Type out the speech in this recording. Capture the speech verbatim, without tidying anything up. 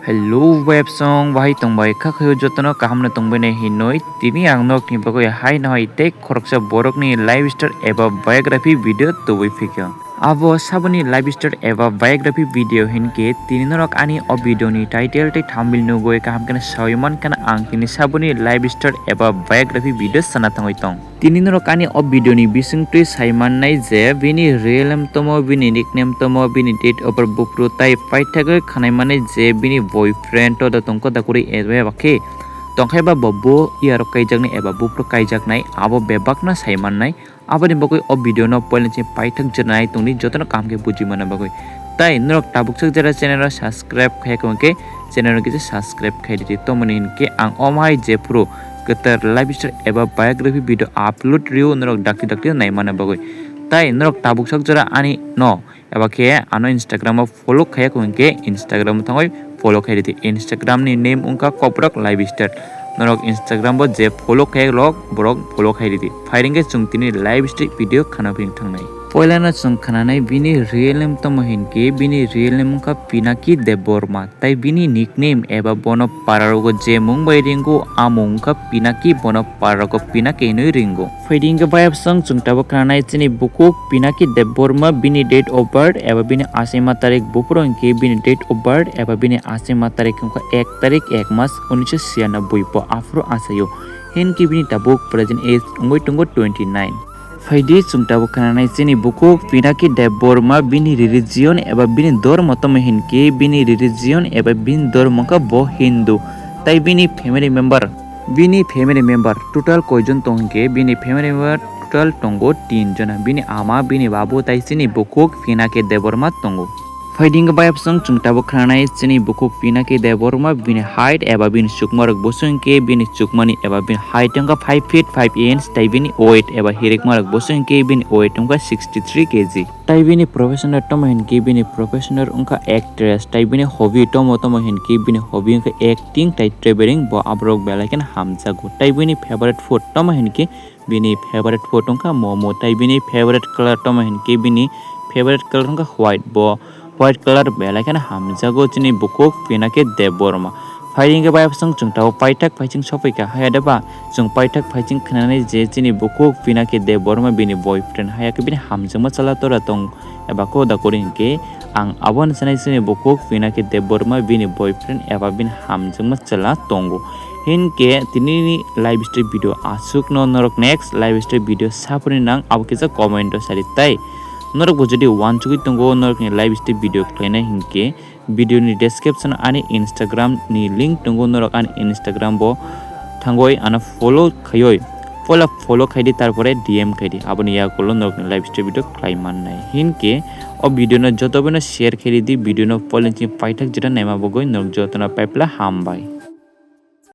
Hello websong, bahai tongbai kha khayo jotono kaham no tongbai nai hinoi. Tini ang nok ni bagwi hai no hai tei khoroksa borok ni life story eba biography video tubui phikha. Abo saboni life story eba biography video hinke tini norok ani o video ni title tei thumbnail nugwi kaham khe sawi man khana ang tini saboni life story eba biography video sana thangwi tong. Tini norok ani o video ni bisingtwi sai mannai je bini real name tomo, bini nickname tomo, bini date of birth buphuru tai paithakgwi khwnai mannai je bini boyfriend to da tongkho da kwrwi eba khe tongkhai ba bo bo iyarok kaijaknai eba buphuru kaijaknai abo bebakno sai mannai. Aboni bagwi o video no poilani simi paithak jora nai tongdi jotono kaham khe buji manna bagwi. Tai norok tabuk sak jora channel o subscribe khaiya khe channel no kisa subscribe khai di, tomoni hinkhe ang omo hai jephuru kwtal life story eba biography video upload rw norok dakti dakti nai manna bagwi. Tai norok tabuk sak jora ani no eba khe ano Instagram o follow khaiya khe Instagram o thangwi follow khai di. Instagram ni name wngkha Koprok Life Story. Norok Instagram o je follow khaiya rok borok follow khai di. Phai ringkhe chwng tini life story video khana phring thangnai. Poilano chwng khananai bini real name tamo hinkhe bini real name wngkha Pinaki Debbarma. Tai bini nickname eba bono pararogo je mung bai ringo, a mung wngkha Pinaki, bono pararogo Pinaki hinwi ringo. Phaidi hwnkhe bayapsong chwng tabuk khananai chini bukhuk Pinaki Debbarma, bini date of birth eba bini asima tarik buphuru hwnkhe bini date of birth eba bini asima tarik wngkha ek tarik ek mas unisho chhiyanobbai bo aphuru achaio. Hinkhe bini tabuk present age wngwi tongo twenty nine. Phaidi chwng tabuk khananai chini bukhuk Pinaki Debbarma, bini religion eba bini dhormo tamo hinkhe bini religion eba bini dhormo wngkha bo Hindu. Tai bini family member, bini family member total koijon tong hinkhe bini family member total tongo tin jona, bini ama, bini babu tai chini bukhuk Pinaki Debbarma tongo. Phaidi hwnkhe bayapsong chwng tabuk khananai chini bukhuk Pinaki Debbarma, bini height eba bini chukmarok bwswk hinkhe bini chukmani eba bini height wngkha five feet five inch tai bini weight eba hirikmarok bwswk hinkhe bini weight wngkha sixty three K G. Tai bini professional tamo hinkhe bini professional wngkha actress, tai bini hobby tamo tamo hinkhe bini hobby wngkha acting tai traveling, bo aborok belai kheno hamjago. Tai bini favorite food tamo hinkhe bini favorite food wngkha momo, tai bini favorite color tamo hinkhe bini favorite color wngkha white, bo white color belai kheno hamjago chini bukhuk Pinaki Debbarma. Phaidi hwnkhe bayapsong chwng tabuk paithak phaiching sophaikha haya deba chwng paithak phaiching khnanai je chini bukhuk Pinaki Debbarma bini boyfriend haya khe bini hamjakma chwla tora tong eba koda kwrwi hinkhe ang abono sanai chini bukhuk Pinaki Debbarma bini boyfriend eba bini hamjakma chwla tongo. Hinkhe tinini life story video aswkno, norok next life story video saphuruni nang abo kisa comment o sadi tai. Norokbo jodi uansugwi tongo norokni life story video khlainai hinkhe video ni description ani Instagram ni link tongo, norok ani Instagram bo thangwi ano follow khaiwi poila follow khaidi, tarpore D M khaidi, aboni yagulo norokni life story video khlai mannai. Hinkhe o video no joto bono share khaidi, video no poilani simi paithak jora naima bagwi norok jotono paipla hambai.